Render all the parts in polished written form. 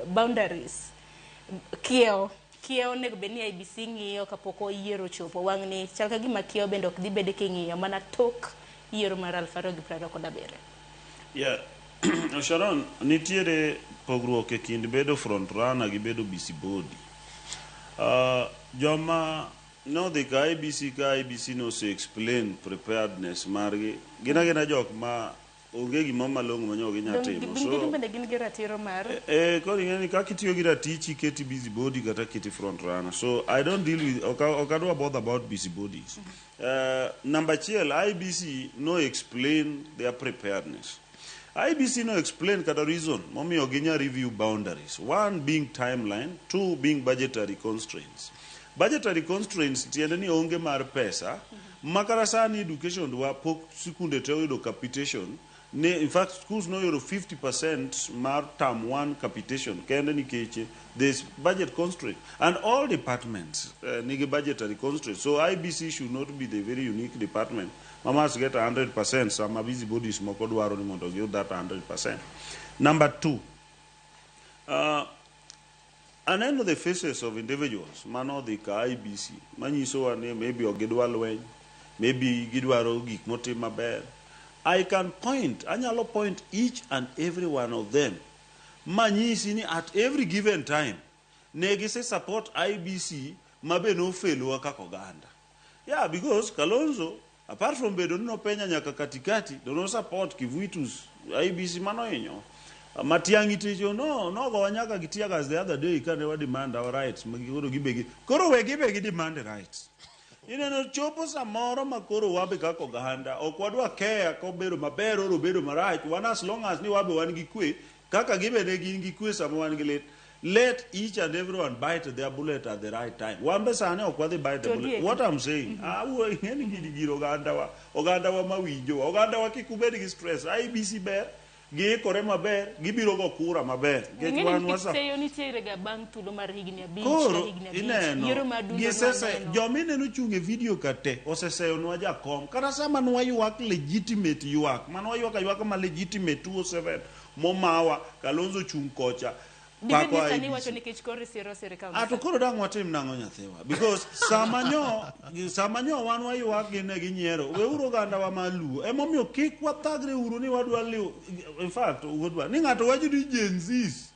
Boundaries kiewo kiewo onego bed ni IEBC ng'iyo kapok oyiero ochopo. Wang'ni chal ka gima kiewo bende ok dhi bede king'iyo mana tok yiero mar 2027. Yeah. Sharon, nitiere pogruok e kind bedo front runner gi bedo busybody. Joma nodhi ka IEBC, ka IEBC nose explain preparedness margi, gin agina jok ma onge gima malong'o ma nyo ginya timo. So, bende gin gi ratiro mar Koro ing'e ni kaka itiyo gi ratichi keti busybody kata keti front runner. So I don't deal with, ok adwa bother about busybodies. Number achiel, IEBC no explain their preparedness. IEBC no explain kata reason momiyo ginya review boundaries. One being timeline, two being budgetary constraints. Budgetary constraints tiende ni onge mar pesa, ma kata sani education wa pok sikunde te oyudo capitation ne. In fact, schools noyudo 50% mar term 1 capitation kende nikech there's budget constraint, and all departments nigi budgetary constraint. So IEBC should not be the very unique department ma must get 100% sama busybodies moko dwaro ni mondo giyud that 100%. Number two, aneno the faces of individuals manodhi ka IEBC manyisowa ni maybe ok gidwa lweny, maybe gidwaro gik motim maber. I can point, anyalo point each and every one of them manyisi ni at every given time ne gise support IEBC ma be nofelowa kaka oganda. Yeah, because Kalonzo, apart from bedo ni nopenya nyaka katikati, to no support Kivuitus IEBC mano hinyo. Matiang'i ticho no nogowa nyaka gi tear gas the other day kane wa demand our rights ma koro gibe gi koro we gibe gi demand rights. Ineno chopo samoro ma koro wabe kaka oganda ok wadwa care kobedo maber or obedo marach. Wan, as long as ni wabe wan gi kwe kaka gibe ne gin gi kwe sama wan gi lit, let each and everyone bite their bullet at the right time. Wan be sani ok wadhi bite the To bullet. dieki. What I'm saying, awuoyo, ing'eni gini gir ogandawa, ogandawa mawinjowa, ogandawa, kik ubed gi stress. IEBC ber, giikore maber, gibiro go kura maber nikech Ing'eni wan nikech wasa seyo nitiere ga bang' thuolo mar higni 5 ka koro higni 5 ineno yiero madundo gisese nwaneno. Joma ineno chung' e video ka te oseseyonwa jakom. Kata sama nwaywak legitimate ywak manwaywak aywaka ma legitimate 207 momawa, Kalonzo chung' kocha Dibed pako ni sani IEBC. iwacho nikech koro isiro sirikal. Ah, to koro dang' watim nang'o, nyathiwa? Because sama nyo wan waywak gin ne ginyiero. Weuru ogandawa mar Luo. Emomiyo kik wathagre uru ni wadwa liw. In fact, wuodwa ni ng'ato wacho ni Gen Zs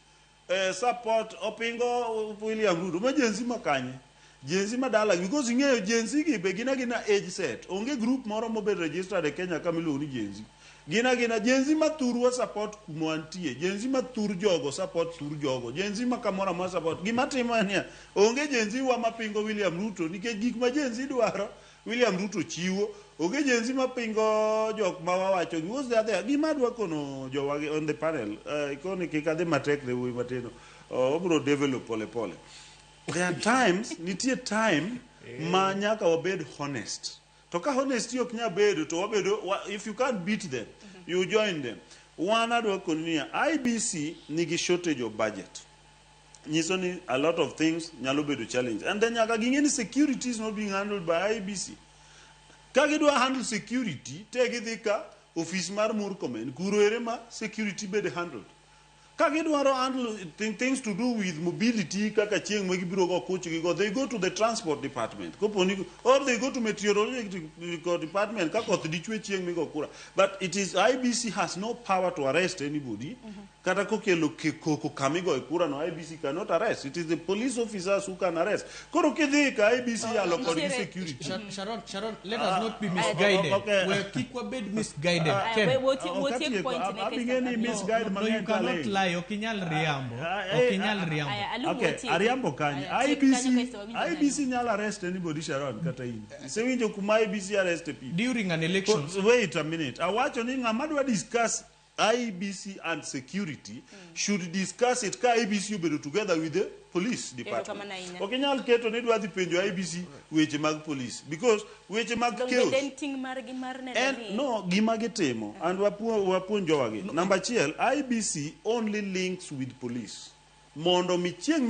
support opingo William Ruto. Ma Gen Z ma kanye? Gen Z ma dala, because ing'eyo Gen Z gi be gin agina age set. Onge group moro mobed registered e Kenya ka miluongo ni Gen Z. Gin agina Gen Z ma thurwa support kuma wantie. Gen Z ma thur jogo support thur jogo. Gen Z ma kamoro amora support. Gima timo en niya, onge Gen Z wa mapingo William Ruto nikech gik ma Gen Z dwaro William Ruto chiwo. Onge Gen Z mapingo jok ma wawacho gi. Who's the other? Gima adwa kono jowa gi on the panel, koni kik adhi matek ne wuoyi matino. Obro develop pole pole. There are times, nitie time ma nyaka wabed honest. To ka honesty ok nyal bedo to wabedo if you can't beat them, you join them. Wan adwa koni niya, IEBC nigi shortage of budget. Nyiso ni a lot of things nyalo bedo challenge. And then nyaka ging'e ni security is not being handled by IEBC. Ka gidwa handle security, te gidhi ka office mar Murkomen, kuro ere ma security bede handled. Ka gidwaro handle things to do with mobility kaka chieng' ma gibiro go kuchgi go, they go to the transport department. Koponi, or they go to meteorological department ka koth dichwe chieng' migo kura. But it is IEBC has no power to arrest anybody. Kata kokelo koko kamigo e kura no, IEBC cannot arrest. It is the police officers who can arrest. Koro kidhi ka IEBC yalo kodgi Nitiere- security. Sharon, Sharon, let us not be misguided. Okay. We kik wabed misguided. Aya, Ken, we tiek Okatieko, point ne abing'e ni kasto- misguide no, you mang'eny cannot taleng. lie. Ok inyal riambo. Ah, Ok eh, inyal ah, riambo. Aya, Alum Okay, watieki. ariambo kanye? Aya, tiek IEBC, kanyo kasto wawinjo IEBC ng'ano. nyalo arrest anybody, Sharon, kata in. Isewinjo kuma IEBC arrest people? During an election, Wait a minute. Awacho ni ng'ama dwa discuss IEBC and security should discuss it ka IEBC obedo together with the police department. Erokamano ahinya. Ok inyal keto ni idwa dhi penjo IEBC weche mag police because weche mag Donge chaos en ting' margi mar neno en ni no gima gitimo and wapuonj jowagi. Number achiel, IEBC only links with police mondo mi chieng'